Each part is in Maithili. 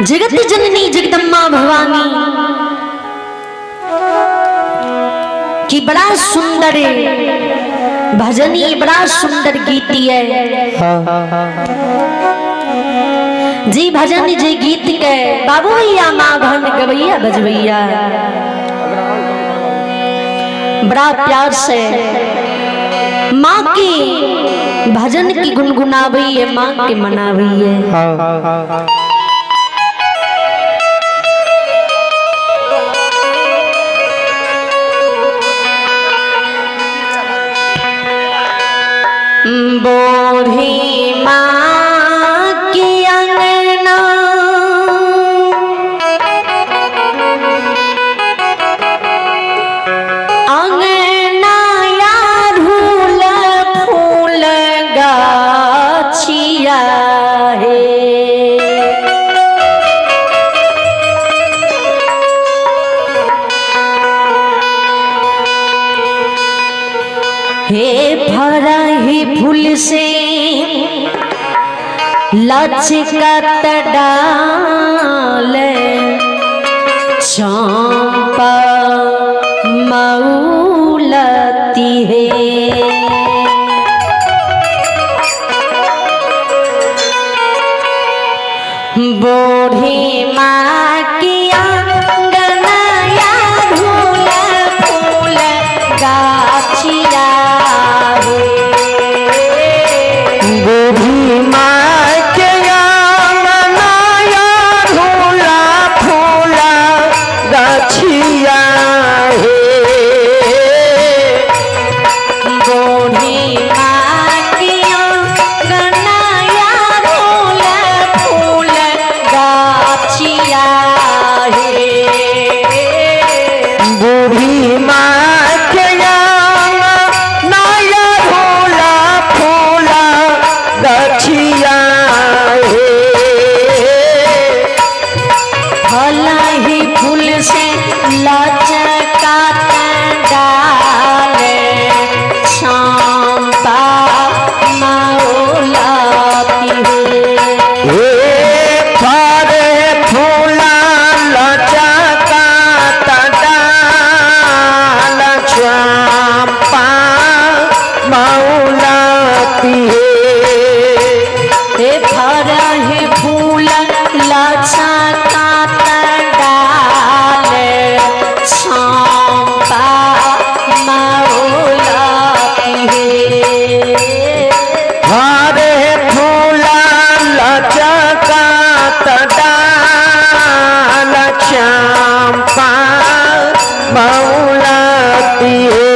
जगत जननी जगदम्बा भवानी की बड़ा सुंदर भजनी, बड़ा सुंदर गीत है जी। भजन जी गीत के बाबू भैया, माँ बहन, गवैया बजवैया बड़ा प्यार से माँ की भजन की गुनगुनावई है, माँ के मनावई है। बूढ़ी माँ की अंगना अंगना यारूल फूल गाछिया हे। हे फरही फूल से लचकत डाल चंपा मौलती है। बूढ़ी माँ की आंगना फूल फूल गाछिया हे। बूढ़ी माँ के आंगना फूला फूला गाछिया हे। बूढ़ी माँ की आंगना फूल फूल गाछिया हे। बूढ़ी माँ के आंगना फूला फूला गाछिया हे। फल ही फूल से लचकाता डाल चंपा मौलाती है। हे फरे फूला लचका डाल चंपा मौलाती हे। हे फरही फूल लचकाता डाल चंपा मौलाती है। हरे फूला लचका डाल चंपा मौलाती हे।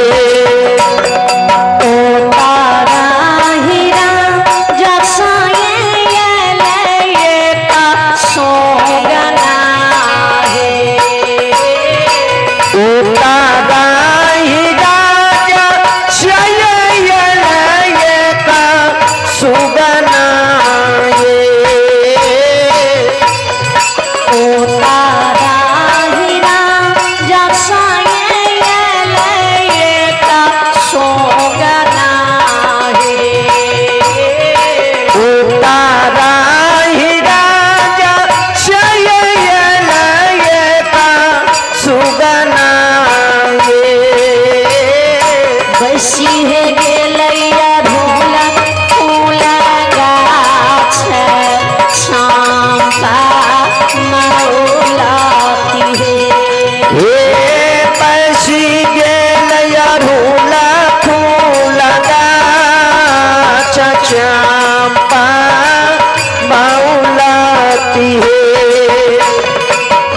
ओ तारा हीरा जैसा ये का सोगना है। उतारा ही राजा शय का सुगना ये। ओ तारा हीरा जैसा ये का सोगना है। उतारा ही राजा शय का सुगना ये। बसी है गेलैया भूला फूला गाछ चंपा मौलाती है। हे पैसी गेल अरुला फूल गाछ चंपा मौलाती हे।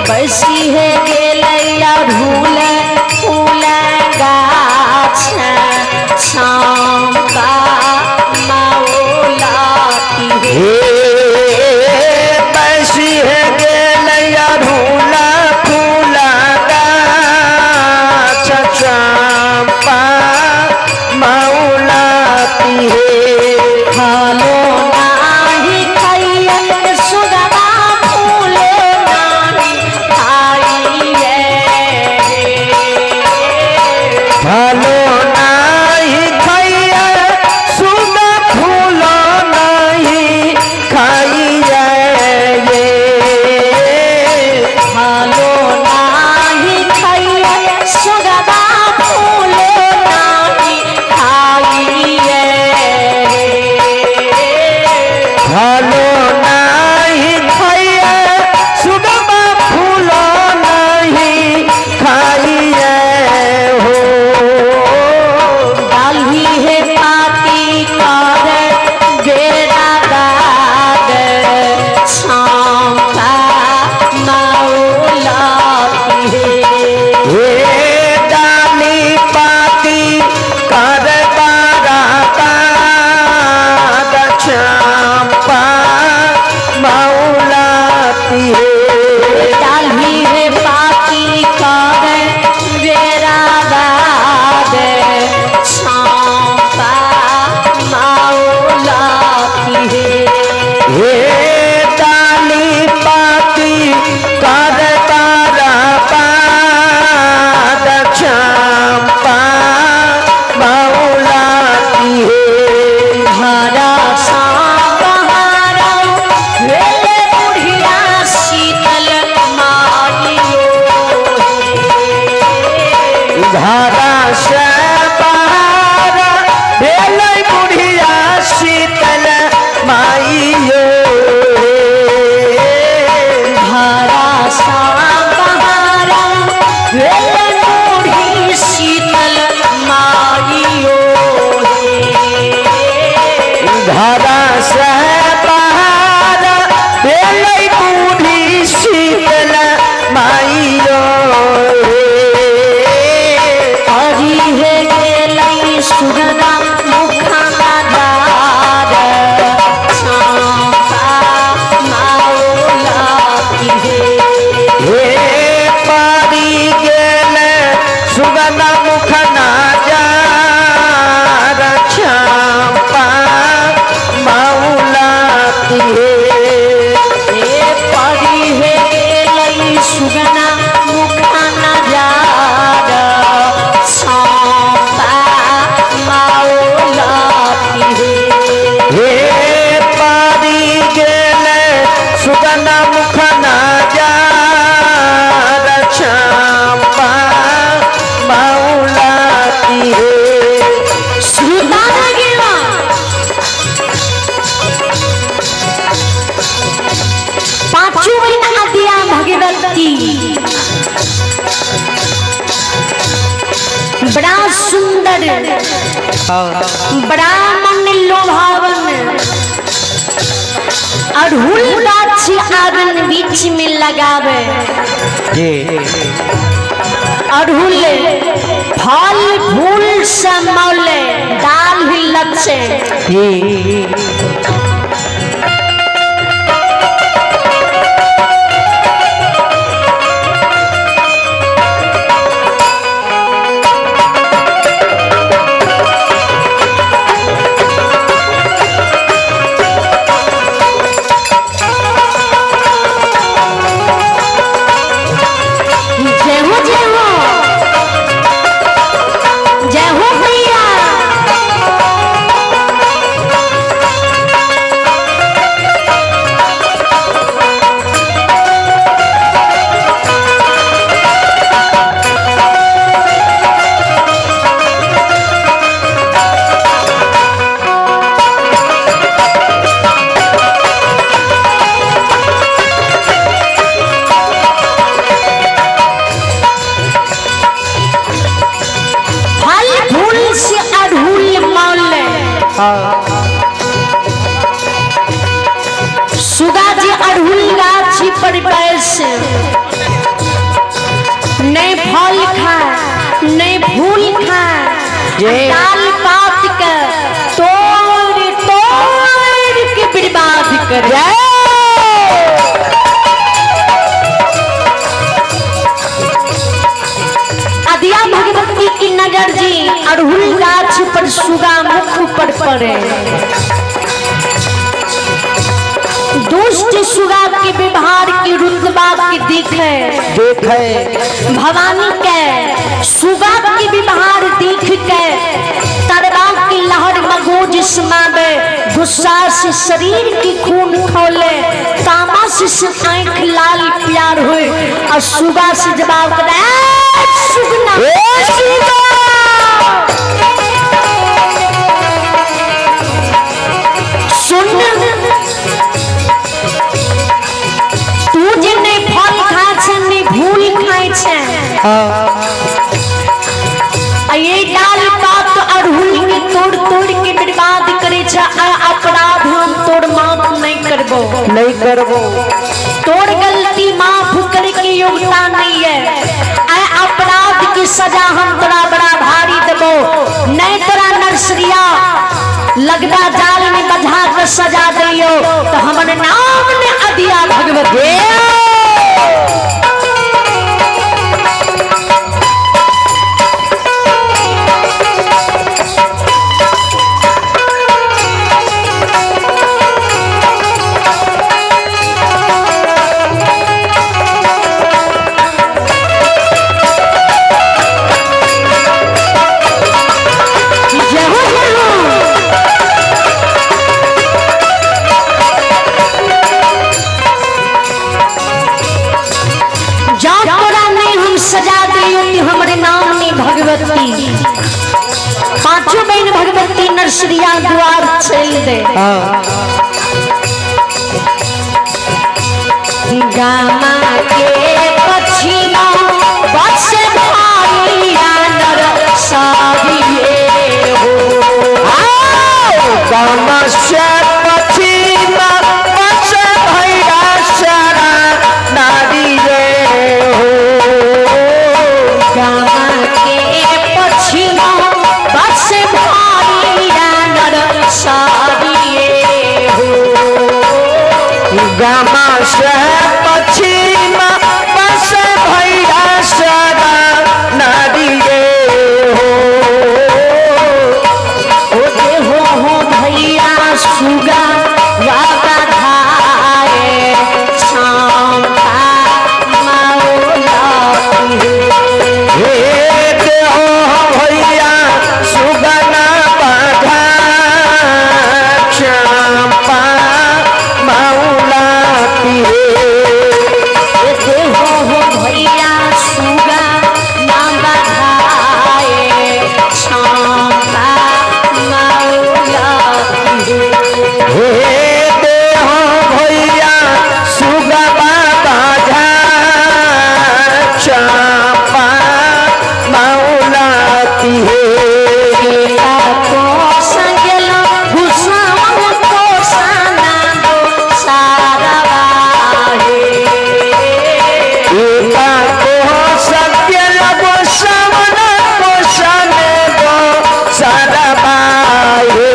बसी है गेलैया भूल फूल गाछ चंपा मौलाती है। हे पैसी है गेल अरुला फूल गाछ चंपा मौलाती हे। ब्राह्मण लोभावन अड़हुल गाछ आंगन बीच में लगावे। जी। अड़हुल फल फूल से मौले डाल भी लच्छे। जी। जय हो, जय हो, जय हो भैया। फल फूल से अड़हुल मौले। सुगा जी अड़हुल गाछी पर बैस नहीं फल खा नहीं फूल खा, जे। डाल पात के तोड़ तोड़ के बर्बाद कर। अदिया भगवती की नजर जी अड़हुल गाछ पर सुगा मुख पर पड़े। दुष्ट सुगा के व्यवहार की रुतबा की दिखे। देखे। भवानी के सुगा के व्यवहार देख के तरवा की लहर मगोज समावे, गुस्सा से शरीर की खून खोले, तामस से आंख लाल प्यार हुए और सुगा से जवाब करे, "ए, सुगना, ए सुगा!" सुन, तू जे नहीं फल खाए छे नहीं फूल खाए छे आ ये डाल पात अड़हुल के तोड़ तोड़ के बर्बाद करे छे, आ अपराध हम तोड़ माफ नहीं करबो। नहीं करबो। तोड़ गलती माफ करे के योग्यता नहीं है। आ अपराध की सजा हम तोरा बड़ा भारी देबो, नहीं तोरा नर्सरिया लगदा जाल में बंधा के सजा दियो तो हमर नाम ने अदिया भगवती। जय हो, जय हो। जा तोरा नहीं हम सजा दियो कि हमरे नाम ने भगवती। पांचों बहन भगवती नर्सरिया द्वार चल दे। गामा के पछिमा बस भाई नर सारिये हो। तमस्य पछिमा बस भैया सारा नारी रे हो। गामा के पछिमा बस भाई नर सारिये हो। गामा से पछिमा बस भैया सारा नारी रे हो। ओ हो भैया सुगा वागा धाए चांपा मौला। हे देहो भैया सुगना बाधा चंपा मौला। सरबाए।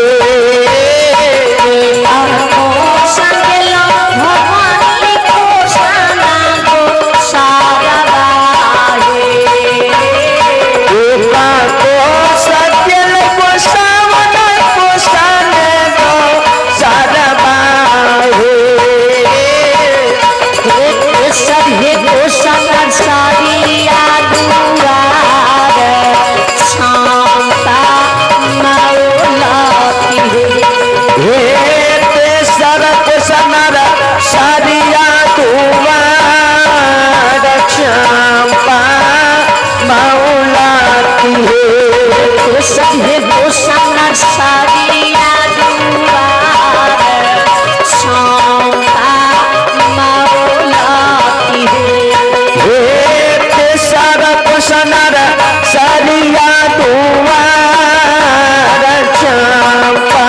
भवानी कोसना गो सारबाहे। एका कोसगेल गोसावन कोसन गो सरबाए। सभे कोसन सारिया दुआर छाता मौला की। हे तेसर कोसनर सारिया दुआर चंपा मौला की। सभे कोसन सारिया दुआर छाता मौला की। हे तेसर कोसनर सारिया दुआर चंपा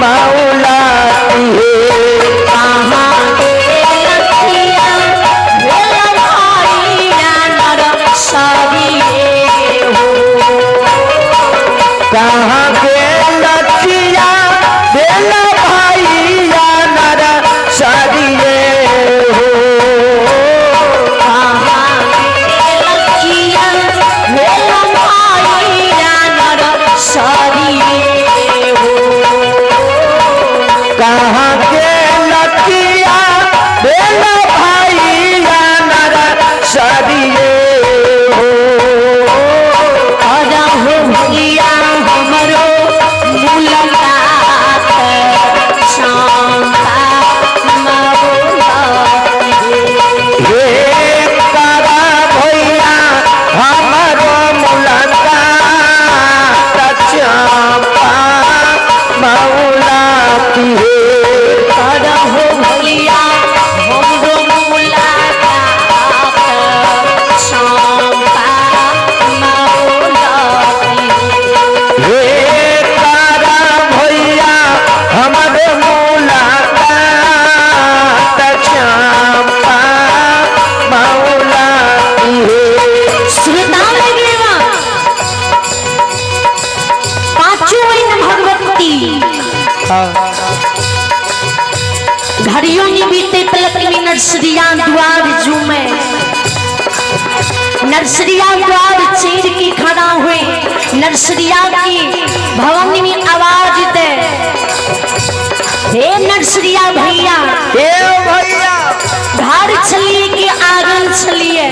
मौला की। कहाँ के लखिया भेल भाइया नर सरिये हो। कहाँ के लखिया भेल भैया नर सरिये हो। कहाँ के लखिया भेल भाइया नर सरिये हो। कहाँ के लखिया भेल भैया नर सरिये हो। करहु भैया हमरो मुलाकात शांता मौला। हे तारा भैया हमरो मुलाकात चंपा मौला की। करहु भैया हमरो मुलाकात शांता मौला। हे तारा भैया हमरो मुलाकात चंपा मौला की। श्रोता लगेवा पांचों इन भगवती घड़ियों ने बीते पलक में नर्सरिया द्वार झूमे, नर्सरिया द्वार चीर के खड़ा हुए, नर्सरिया की भवन में आवाज दे, हे नर्सरिया भैया, हे भैया, घर छलिए के आंगन छलिए,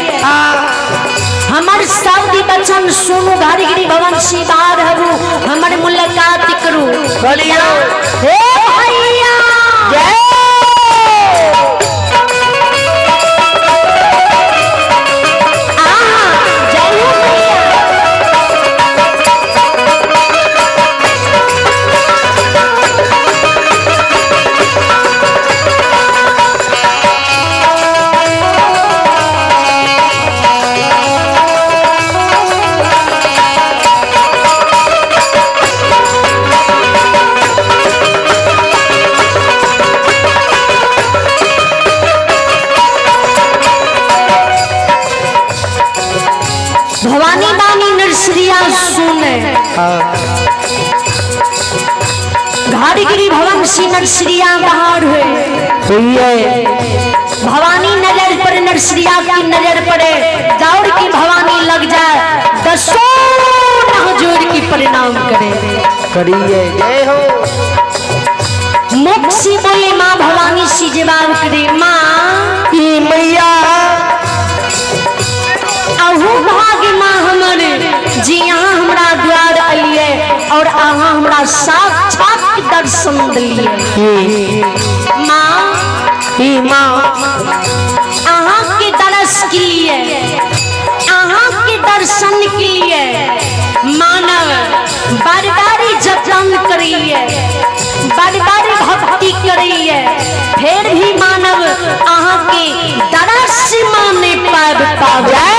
हमर सऊदी बचन सुनू, घर गिरी भवन से बाहर हबू, हमर मुलाकात करू। करियो। हे भैया, जय। आहा, जय हो भैया। भवानी बानी नर्सरिया सुने, घाड़ीगिरी भवन से नर्सरिया बाहर हुए, सुइए। भवानी नजर पर नर्सरिया की नजर पड़े, दौड़ की भवानी लग जाए, दसों जोड़ की परिणाम करे। करिए जय हो। मुख से बोले माँ भवानी सी जवाब करे, माँ ई मैया, अहू भाग्य माँ हमर जी यहाँ हमरा द्वार अलिए और अहाँ हमरा साक्षात दर्शन दिलिए। ई माँ, ई माँ, अहाँ के दर्श के लिए, अहाँ के दर्शन के लिए मानव बार बारी जतन करिए, बार बारी भक्ति करिए, फिर भी मानव अहाँ के दर्श माने पाब पावे।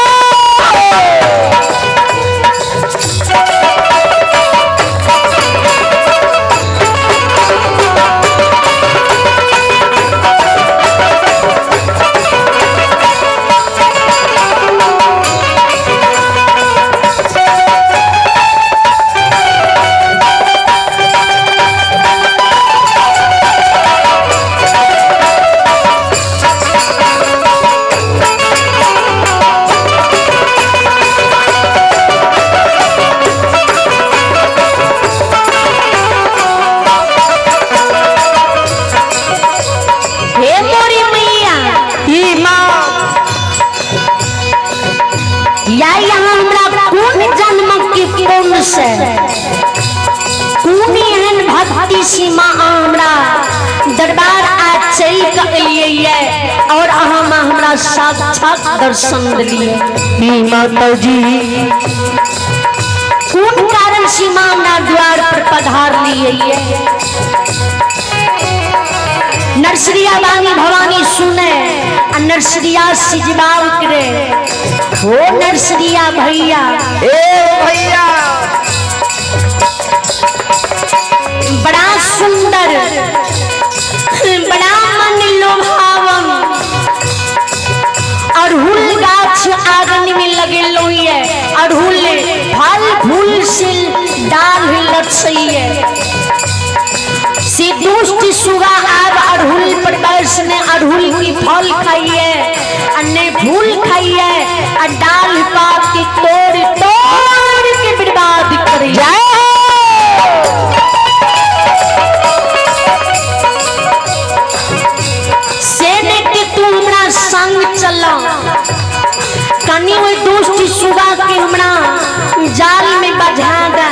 भवानी सी माँ हमरा दरबार आ चल के एलियै और अहाँ माँ हमरा साक्षात दर्शन दिलियै। ई माता जी। कोन कारण से माँ हमरा द्वार पर पधार लिए? नरसरिया बानी भवानी सुने आ नरसरिया से जवाब करे, हो नरसरिया भैया, ए भैया, बड़ा सुंदर, बड़ा मन लोभावन अड़हुल गाछ आंगन में लगेलो ये, अड़हुल फल फूल से डाल लटसैये से दुष्ट सुगा आब अड़हुल पर बैसने अड़हुल की फल खाइए अन्य फूल खाइए आ डाल पात के तोड़ तोड़ के बर्बाद करिए। जय हो। से देख के तू हमरा संग चल, कनी ओहि दुष्ट सुगा के हमरा जाल में बझा दे।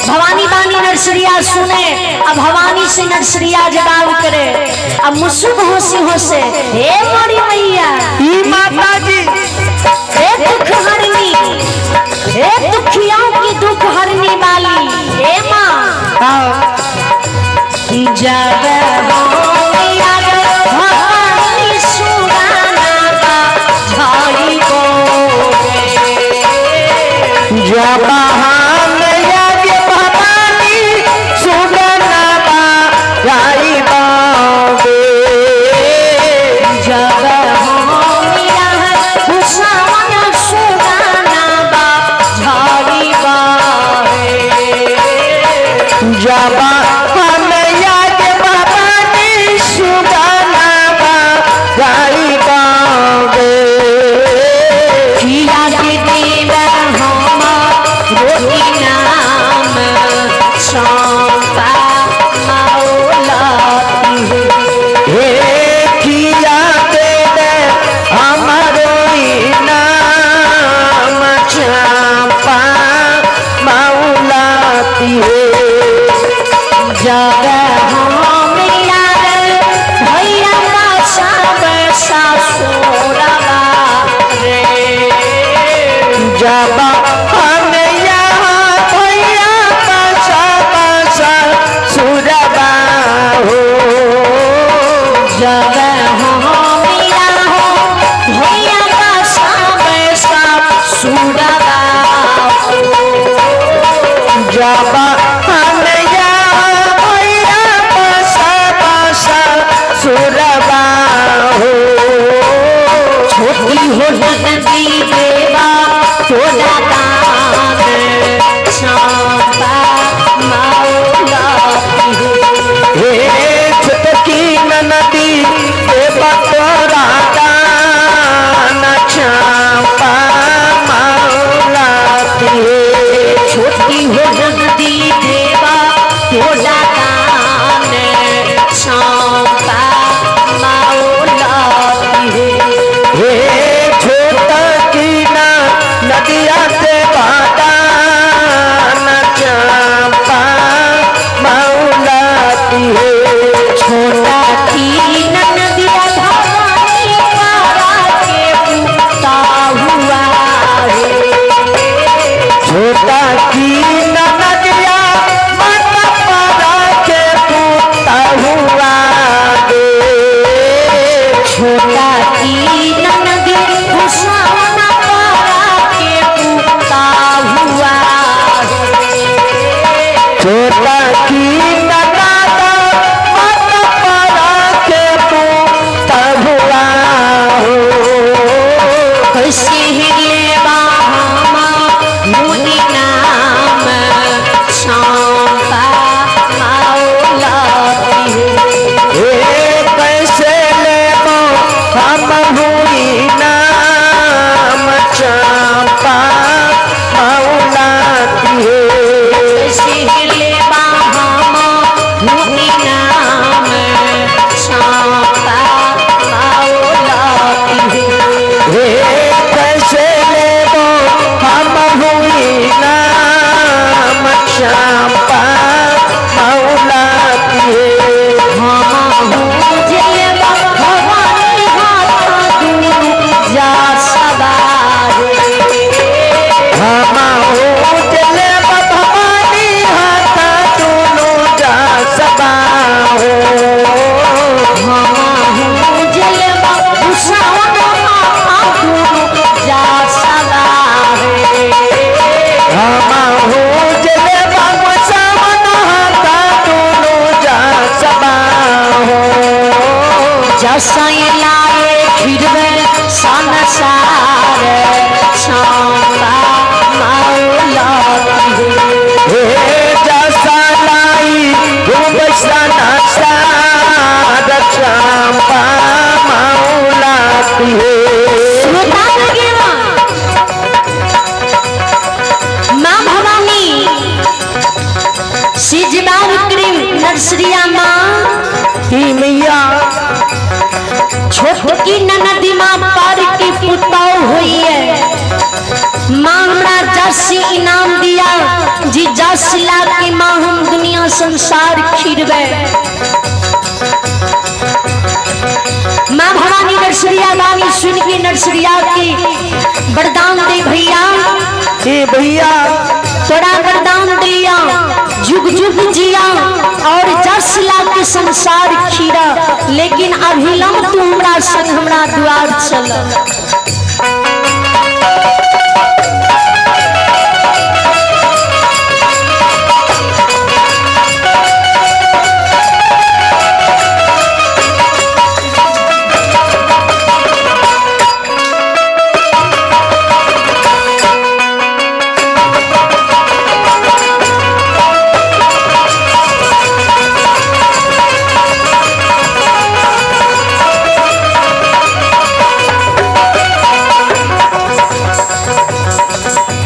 भवानी बानी नरसरिया सुने अब भवानी से नरसरिया जवाब करे, अब मुसुक होसे होसे, हे मोरी मैया, ई माता जी, हे दुख हरनी, हे दुखियों की दुख हरने वाली, हे माँ, हाँ। जब भवानी सुगाना बा झाई को जब हम यज्ञ भवानी सुगना बा जाई बाबे। जब हम सुगाना बा झाई बाहे। जब हम यज्ञ भवानी सुगना बा जाई बाबे। खिया के देव हम रोटी नाम चंपा मौलाती है। हे किया दे दे हमारो नाम चंपा मौलाती है। जब हम यार भैया सब ससुरवा रे, जब हम यहाँ भैया बसा बसा सुरबा हो। जब हम हो भैया सब ससुरवा हो। जब हम यहाँ भैया बसा बसा सुरबा हो। छोटी हो नदी देवा तोरा दान चंपा मौलाती है। हे छोटकी नदी देव तोरा दान चंपा मौलाती है। छोटी हो नदी देवा तोरा दान चंपा मौलाती है। हे छोटकी नदिया देवा दान चंपा मौलाती है। छोटा की नदिया भवानी पारा के पुता हुआ है। छोटा की नदिया माता पारा के पुता हुआ हो। हमाहू जले बाबू सावन हाथा दोनों जा सबा हो। जसाई लाए खिरवे संसार छाता मौला हे जसा लाई घूमसना सार चंपा मौला की हे। श्रोता लगेवा माँ भवानी सिजबाब क्रीम नर्सरिया माँ की मैया छोटकी ननदी माँ पर की पुतौ हुई है। माँ हमरा जस इनाम दिया जी जस ला के माँ हम दुनिया संसार खीरवे। माँ भवानी नर्सरिया गानी सुन के नर्सरिया के वरदान दे भैया की भैया तोरा वरदान दिया जुग जुग जिया और जस ला के संसार खीरा, लेकिन अभिलम तू हमरा संग हमरा द्वार चल।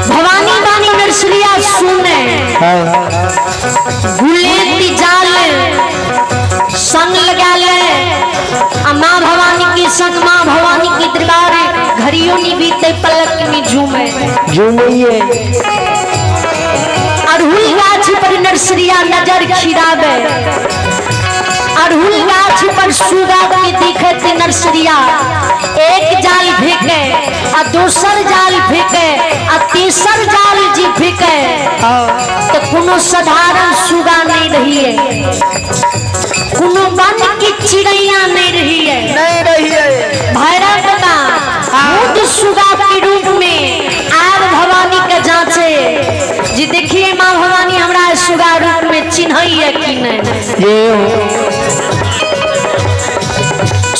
भवानी बानी नर्सरिया सुने गुलेती जाल संग लगा ले आ माँ भवानी के संग माँ भवानी के दरबार घड़ियों नी बीते पलक में झूमे। झूमिए अड़हुल गाछ पर नर्सरिया नजर खिरावे, अड़हुल गाछ पर सुगा के दिखत नर्सरिया एक जाल फेंके आ दोसर जाल फेंके आ तेसर जाल जी फेंके तो कोनो साधारण सुगा नहीं रही है, कोनो वन की चिड़ैया नहीं रही है। नहीं रही है। भैरव बाबा मुद सुगा के रूप में आर भवानी के जांचे जी देखिए माँ भवानी हमरा सुगा रूप में चिन्हैया कि नहीं। ये हो।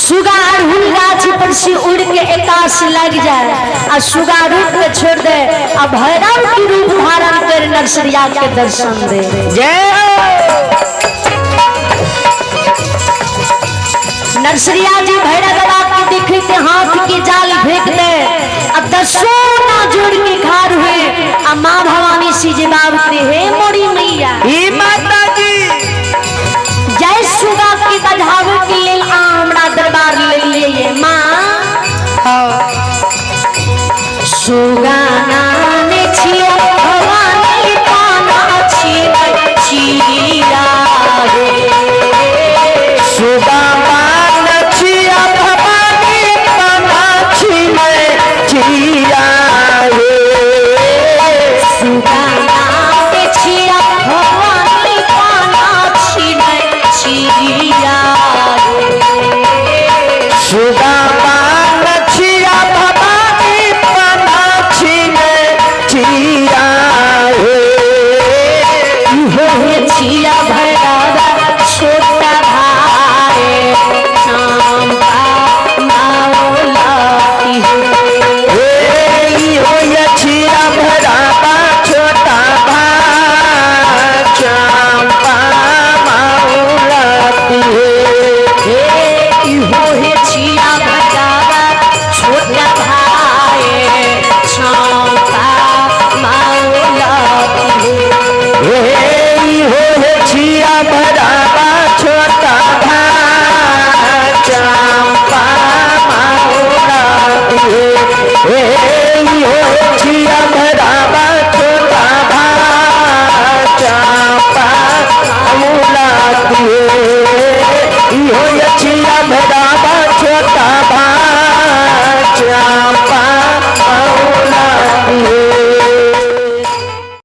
सुगा अड़हुल गाछ पर से उड़ के एकाश लग जाए आ सुगा रूप में छोड़ दे आ भैरव के रूप धारण कर नरसरिया के दर्शन दे। जय हो। नरसरिया जी भैरव बाबा के देखे के हाथ के जाल फेंक दे अब दसों ना जोड़ के खार हुए आ माँ भवानी सी जवाब दे हे